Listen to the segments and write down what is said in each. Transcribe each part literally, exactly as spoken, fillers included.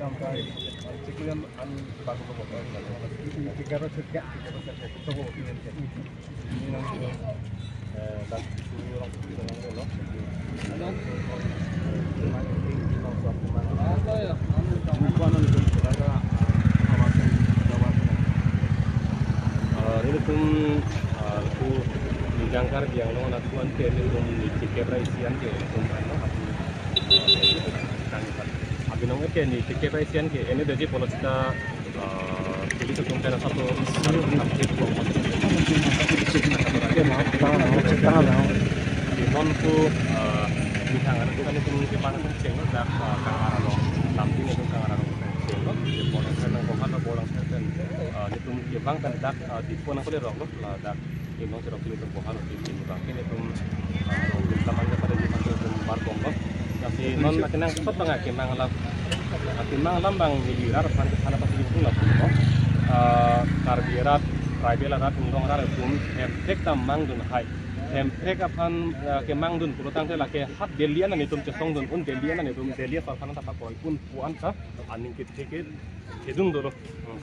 Eh, nelitum, eh, tu ningkan Karbi Anglong atum ke nelitum neli chikep ra isi an ke nelitum ano api, eh, abinong ke neli chikep ra isi an ke ene daji pulo seta, eh, police atum ke na satu satu kapchek ko. Di non tu, eh, nihang atum ke nelitum kevang atum cheng lo dak, eh, Kangar along. Lampi nelitum Kangar along cheng lo. Di pulo seta nang ko hata pulo seta, eh, nelitum kevang kan dak, eh, di pulo nang ko le rong lo, la dak Inong cherok kilo tum bohan uti kini bang kini tum, ah, tum taman ke pada di satu tum bar bom bom. Tapi non akenang sot bang akemang alam, akemang alam bang neli rat aphan ke thana pasi tum lah tum. Ah, Karbi rat, tribal rat, Inglong rat tum hemprek ta mangdun hai. Hemprek aphan, ah, kemangdun pulotangte lake hat Delhi an nelitum chesongdun un Delhi an nelitum Delhi asor aphan ta pakoi un puan ta aning kethek ke kedung dolo. Hmm.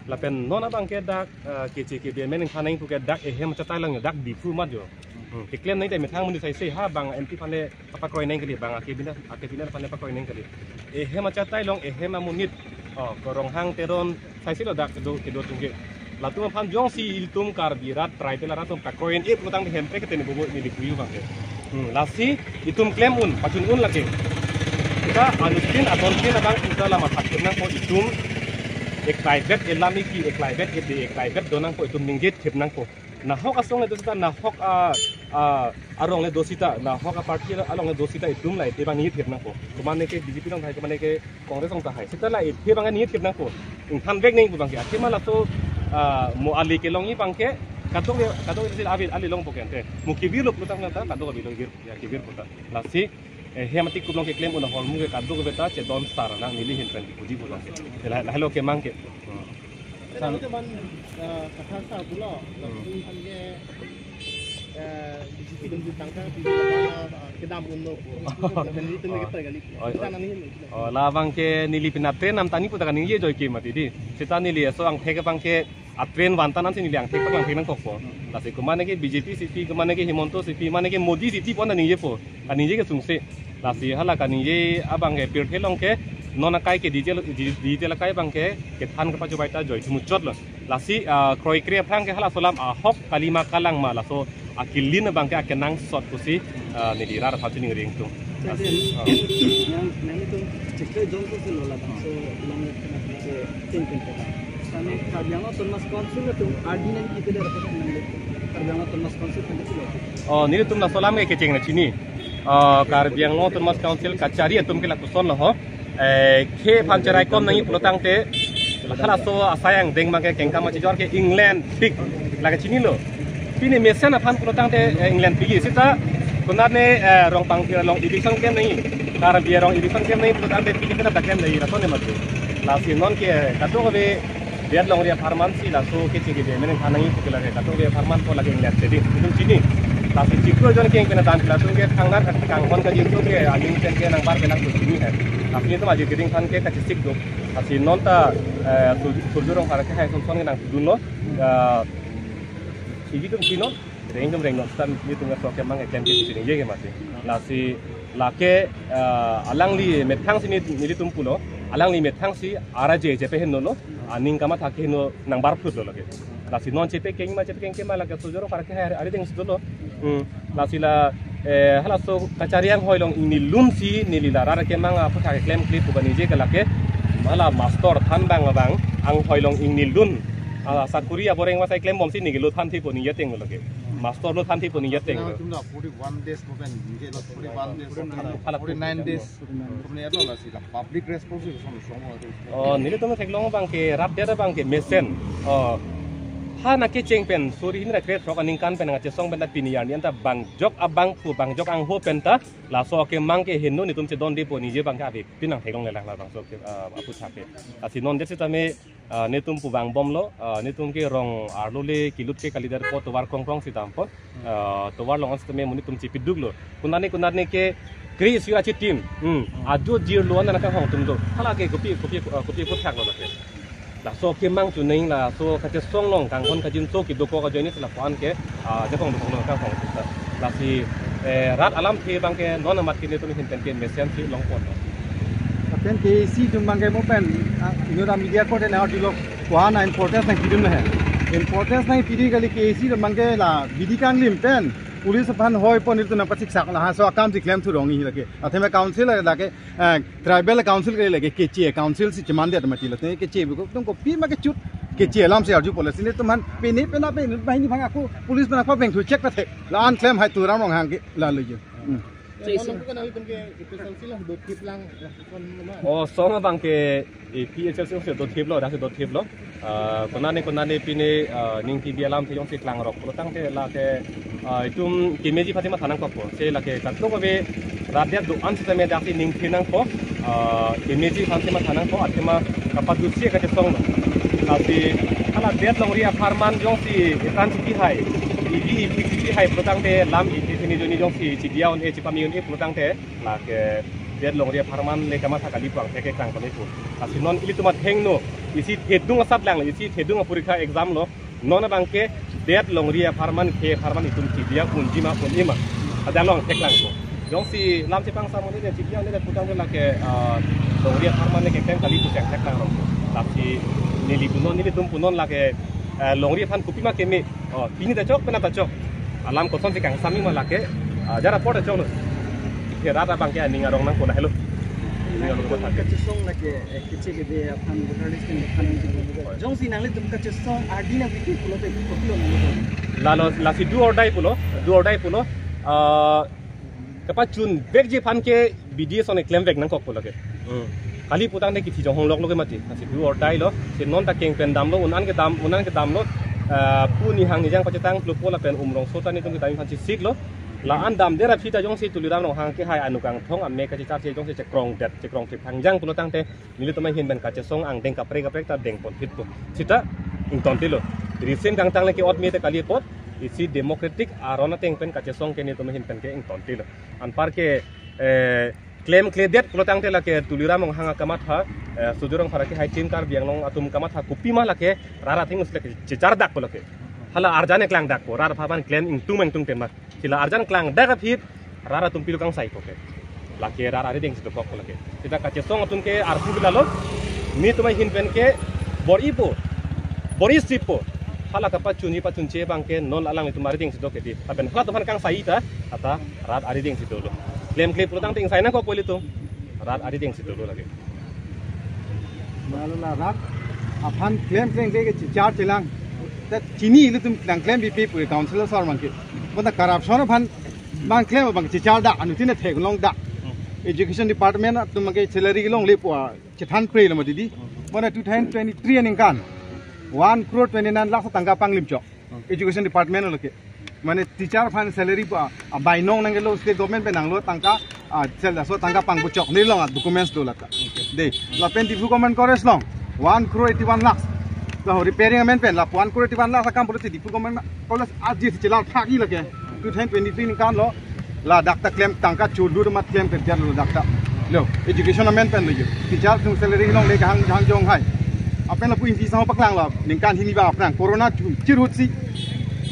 Lapen non abang ke dak, eh, keche kebe amen ingkhan nangji pu ke dak ehem achatai lang dak Diphu mat jo. Hmm. Keklem nangji te methang monit sai se ha bang M P aphan le papakroi nang kali bang ake bina ake bina aphan le pakroi nang kali. Ehem achatai long ehem amonit. Oh, ko Ronghang Teron sai se lo dak kedo kedo atum ke. Latum aphan jongsi ilitum Karbi rat tribal rat atum pakroi en ip utang hemprek ke tene bobo neli puyu bang ke. Hmm, lasi itum klem un, pachun un lake. Kita anuttin atontin abang kita lama sakit nangpo itum. Eklai bet elam iki, eklai bet ede, eklai bet do nangpo itum ningje thip nangpo. Nahok asong le do seta, nahok a, a, arong le do seta, nahok a party along le do seta itum la ete bang ningje thip nangpo. Kumane ke B J P along tahai, kumane ke Congress along tahai. Seta la ete bang ningje thip nangpo. Ingthan vek nangji pu bang ke. Akhir ma laso, ah, mo ali kelongji bang ke. Kadokave, kadokave sil avi ali longpo ke ante. Mo kevir lo pulotangte kadokave longvir, ya kevir puta. Lasi, eh, hem atik kublong keklem un ahormu ke kadokave ta chedon sar nang neli ahin pen puji pulo. Lahai, lahai lo kemang ke. Hmm. Kan itu man, eh, kata sa pulo, Hmm. Langsung kan ke, eh, B J P dan tangka, eh, kedam un lo. Dan itu mereka tergali. Oh, oh. Kita nang ini. Oh, labang ke neli pinat train nam tani puta kaningje joi ke mati di. Seta neli aso angthek abang ke a train vantan ansi neli angthek abang thek nangkokpo. Lasi kumane ke B J P C P, kumane ke Himanta C P, mane ke Modi C P pon ta ningjepo. Kaningje ke sungse. Lasi hala kaningje abang ke pirthe along ke non akai ke digital, di-, digital akai abang ke kethan kepachobai ta joi thumuchot lo. Lasi, ah, kroikre aphrang ke halaso alam ahok kalima kalang ma laso akilin abang ke akenangsot pusi, ah, neli rat aphan chini ring tum. Lasi, ah. Yang, yang itu cek jong ko silo labang so long kena se ting ting kena. Kami Karbi Anglong Autonomous Council itu adi nang kita dari apa nang itu. Karbi Anglong Autonomous Council kan itu lo. Oh, nelitum laso alam ke kecheng nangchini. Ah, Karbi Anglong Autonomous Council kachari atum ke lapuson lo ho. Eh, khe aphan cherai kom nangji pulotangte, halaso asai angdeng abang ke kengkam achijor ke England pik. Lake chinilo. Pini mesen aphan pulotangte, eh, England pik. Seta konat ne, eh, Rongpang Phir along eviction klem nangji. Karbi arong eviction klem nangji pulotangte pini kena ta klem nangji lason ne mati. Lasi non ke kadokave det longri apharman si laso keche kebe amen ingkhan nangji pu ke lake kadokave apharman ko lake England cheding. Itum chini. Lasi chiklo jon keng pena dan latum ke thangnar kati kanghon kajir atum ke aning pen ke nangbar ke nang chini hai. Lasi itum aji keding aphan ke kachesik do. Lasi non ta, eh, sur-, surjorong para ke hai son son ke nangdunlo. Eh, iji atum chino. Reng atum renglo, seta nelitum ke sok kemang ke klem ke chini ye ke mati. Lasi lake, eh, alangli methang si neli, nelitum pulo, alangli methang si ara je je pe henlo, aning kamatha ke henlo nangbar phut lo lake. Lasi non chepe keng ma chepe keng ke ma lake surjorong para ke hai ari deng sudo lo. Hmm. Lasi la, eh, halaso kachari anghoi along ingnilun si neli la rat kemang aphuthak keklem kle pu kaningje ke lake. Hala master than abang abang anghoi along ingnilun. Ah, sakuri aboreng masai klem bom si neli lo than thipo ningje ateng lo lake. Master lo than thipo ningje ateng lo. Tum da forty-one days mo kan, ningje lo forty-one days, forty-nine days. Tum ne lo lasi la public response ke song song lo. Oh, nelitum theklong abang ke rat dia abang ke mesen. Oh. Tha nangkecheng pen suri hini ra krethrok aningkan pen nangkachesong pen ta pini arni anta bangjok abangphu bangjok angho pen ta laso akemang ke henlo netum chedondepo, nije abang ke ave pinang theklonglelang labangso ke, ah, aphuthak ke. Lasi non det sitame, ah, netum pu vangbomlo, ah, netum ke rong arlo le kilut ke kalidet po tovar krongkrong si dampo, ah, tovar along sitame monit atum chepiduklo. Konatne konatne ke kre-isi ra chitim. Hmm. Ajo jirlo an nangkahong atum do. Hala ke kopi, kopi, ah, kopi aphuthak lo lake. Laso akemang chuning laso kachesong along kanghon kajinso kedokok ajoine si lapuan ke, ah, jakong dokok nangkahong atum ta. Lasi, eh, rat alamthe abang ke non amat ke netum ahin pen ke mesen si longponlo. Lapen K A C atum abang ke mo pen, ah, inut amedia korte nangdunlo, ko-an importance nangpidun he. Importance nangpidi kali, K A C atum abang ke la bidi kanglim pen police aphan hoipo, netum nangpachiksak, laso akam si klem thurong hi lake. Athema council lake, eh, tribal council ke lake, keche council si chemandet mati lake, keche biko tum kopima kechut, keche alam si arjupo, lasi netum aphan pini pena pe inut banghini abang ako police pen ako beng thu check pathe. La-an klem hai Tuliram Ronghang ke lalo jo. Hmm. Jason. Oh, song abang ke APHLC si dothiplo, dak si dothiplo. Ah, konatne konatne pini, ah, ning T V alamthe jongsi klangrok pulotangte lake, ah, itum kemeji aphan si matha nangkokpo. Si lake kadokave rat adet do-an sitame dak si ning thir nangpo. Ah, kemeji aphan si matha nangpo, athema kapadusi kachesonglo. Lasi hala det longri apharman jongsi etan chipihai, iji ipik chipihai pulotangte lam ipik hini joni jongsi chidia un-e chipame un-e pulotangte lake det longri apharman le kamatha kali puang theke klang kali pu. Lasi non ilitum athengno, isi thedung asap lang, isi thedung aporikha exam lo, non abang ke det longri apharman, khei apharman itum chidia unji ma un-e ma, adalong theklangpo. Jongsi lam chepangsa monit chidia un-e pulotangte lake, ah, longri apharman le keklem kali pu theklang rong. Lasi neli punon, nelitum punon lake, ah, longri aphan kopima keme. Oh, pini ta chok, penap ta chok. Alam kosonsi kangsam ma lake, ah, jara apor ta choklo. Ke rat abang ke aning arong nangpo lahelo. Aning arong nangpo lake. Kachesong lake, eh, keche kede aphan, voter list pen aphan. Jongsi nanglitum kachesong ardi nangpipi pulote, kopilo nangpo? Lalo, lasi do or die pulo, do or die pulo. Ah, kapachunvekji aphan ke bidi ason klem vek nangkokpo lake. Hmm. Kali pulotangte kithi jong hongloklo ke mati. Lasi do or die lo. Si non ta keng pen damlo, un-an kedam, un-an kedamlo. Ah, pu nihang nijang pachetang klupo lapen umrongso ta netum kedam aphan chisiklo. La-an damdet aphi ta jongsi Tuliram Ronghang kehai anut kangthong amek kachecharche jongsi chekrongdet, chekrongthip thangjang pulotangte nelitum ahin pen kachesong angdeng kaprek kaprek ta dengponphitpo. Sita ingtontilo. Risim kangtang le ke-ot me te kali apot, isi democratic aron ateng pen kachesong ke netum ahin pen ke ingtontilo. Anpar ke, eh, klemkledet pulotangte lake Tuliram Ronghang akamatha, eh, Sujir Rongphar kehai Team Karbi Anglong atum kamatha kopima lake rat athengno si lake chechardak pu lake. Hala arjan eklangdakpo, rat aphan klem ingtung ma ingtungte ma. Si la arjan klangdak aphi rat atum pilo kangsaipo ke. Lake rat arideng si dokokpo lake. Sita kachesong atum ke arpu lalo, netum ahin pen ke bor-ipo, bor-isipo. Hala kapachunji pachunche abang ke non alanglitum arideng si do ke di. Lapen halatum aphan kangsai ta, ata rat arideng si dolo. Klemkle pulotangte ingsai nangkokpo ilitum. Rat arideng si dolo lake. Lalo la rat aphan klem klem ke chechar chelang. Ta chini ilitum nangklempipe pu councillor sir abang ke. Bonta corruption aphan abang klem abang chechardak, anuttin theklongdak. Education department atum abang ke salary kelongle pu chethanprelo mati di. Bonta two thousand twenty-three aningkan one crore twenty-nine lakh tangka panglim chok. Education department lo ke. Mane teacher aphan salary pu abainong nangkelo, state government pen nanglo tangka, ah, sel laso tangka pangpuchok nelong a documents do lata. De, lapen Diphu Government College along one crore eighty-one lakhs. La repairing amen pen la one crore eighty-one lakhs akam pulote Diphu Government College aji si chelar thaki lake. Two thousand twenty-three aningkan lo, ladak ta klem tangka chulu mat klem kerja lo dak ta. Lo, education amen pen lo jo. Teacher atum salary kelongle kahang jang jong hai. Lapen lapu ingti sang paklanglo, ningkan hini ba aphrang corona chu chirhutsi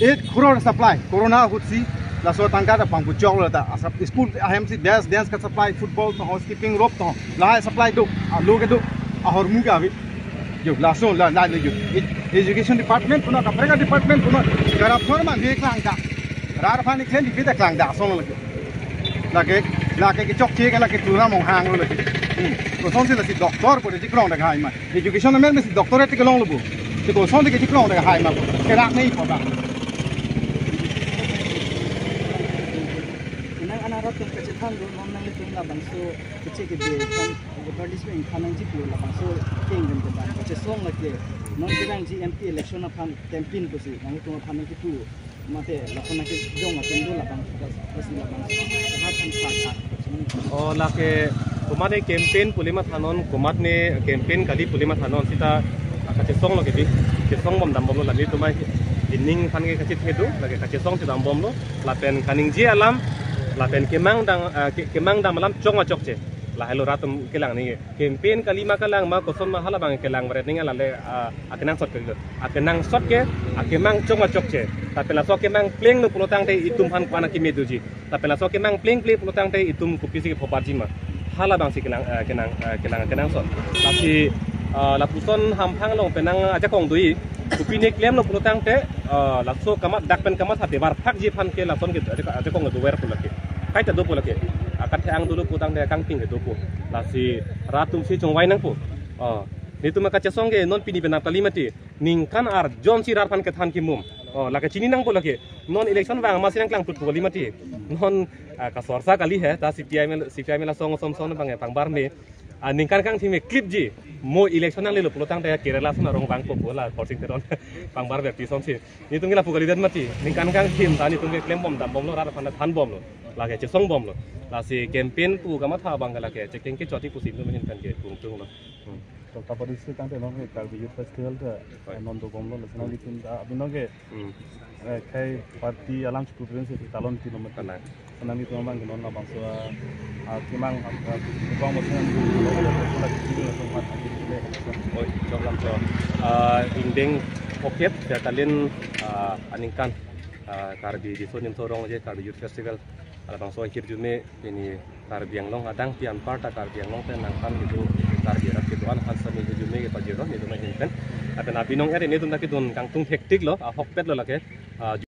eight crore supply, corona ahutsi laso tangka ta pangpuchok lo ta. Asap school ahem si dance, dance ka supply, football to, skipping rope to, lahai supply do, alo ke do, ahormu ke ave. Jo, laso la, la, la, jo. Ed-, education department punon, kaprek a department punon, corruption aman he klangdak. Rat aphan klem bibit klangdak, ason lake. Lake, lake kechokche ke lake Tuliram Ronghang lo lake. Hmm. Kosonsi lasi doctor pu chekrongdak hai ma. Education amen si doctorate kelonglo pu. Te kosonsi chekrongdak hai ma. Kerak nei pu ba. Nang anarat atum kachethan do, non nanglitum labangso keche kede aphan Advertisement ingkhan nangji pu labangso keng keng keng kachesong lake non kevangji M P election aphan campaign pusi nangtum aphan nangji pu mate lason nangkejong atum do labang pusi labang lahat aphan sa sa. Oh, lake komatne campaign pu le mathanon, komatne campaign kali pu le mathanon seta kachesong lake di chesong bom dam bomlo, lami tumai ining aphan ke kachit hedu lake kachesong si dam bomlo, lapen kaningje alam lapen kemang dam, ah, ke-, kemang dam alam chong achokche. Lahelo rat atum kelang nangji. Campaign kali ma kalang ma koson ma hala abang kelang beret nangji, lale, ah, akenangsot kalilo. Akenangsot ke akemang chong achokche. Tapi laso kemang plenglo pulotangte itum aphan ko-an akeme doji. Tapi laso kemang plengple pulotangte itum kopisi kephoparji ma. Hala abangsi kelang, ah, kenang, ah, kelang, kenangsot. Lasi, ah, lapuson hamphang along penang ajakong do-i. Kopine klemlo pulotangte, ah, laso kamat dak pen kamatha debar phakji aphan ke lason ke aja, ajakong dover pu lake. Kaita do pu lake. Akat the-ang dolo pulotangte kangping ke do pu. Lasi rat atum si chongvai nangpo. Oh, netum kachesong ke non pini penap kali mati. Ningkan arjon si rat aphan kethan kimum. Oh, lake chini nangpo lake. Non election vang masi nangklang put pu kali mati. Non, ah, kasorsa kali he, ta C P I M, C P I M la song som son bang pangbar me. Ah, ningkan kangthim me clip ji. Mo election nanglelo pulotangte Kerala ason arong vangpo pu la Khorsing Teron pangbar baptism si. Netum ke lapu kalidet mati. Ningkan kangthim ta netum ke klem bom dam bomlo, rat aphan than bomlo. Lake chesong bomlo. Lasi campaign pu kamatha abang ke lake chekeng kechot-i pusi netum ahin pen ke pungtunglo. Hmm. To kapadisi tangte non ke Karbi Youth Festival ta, Hoi. eh, non dobomlo, lasi nanglitum ta, abi non ke, Hmm. eh, khei party alam chukup ren si talon tino mati. Kalang. Nanglitum abang ke non labangso, ah, kemang, ah, ah, kemang mati nang, Oi, chok lam chok. Ah, ingdeng phokep, ya kalin, ah, aningkan, ah, Karbi Riso Nimso Rong je Karbi Youth Festival. Labangso ahirjume pini Karbi Anglong adang pi anparta Karbi Anglong pen nangkam kedo Karbi arat kedo-an aphan sami hirjume kepajirlo netum ahin pen. Lapen abi nong-er netum ta kedun kangtung hektik lo, ahokpet lo lake. Ah,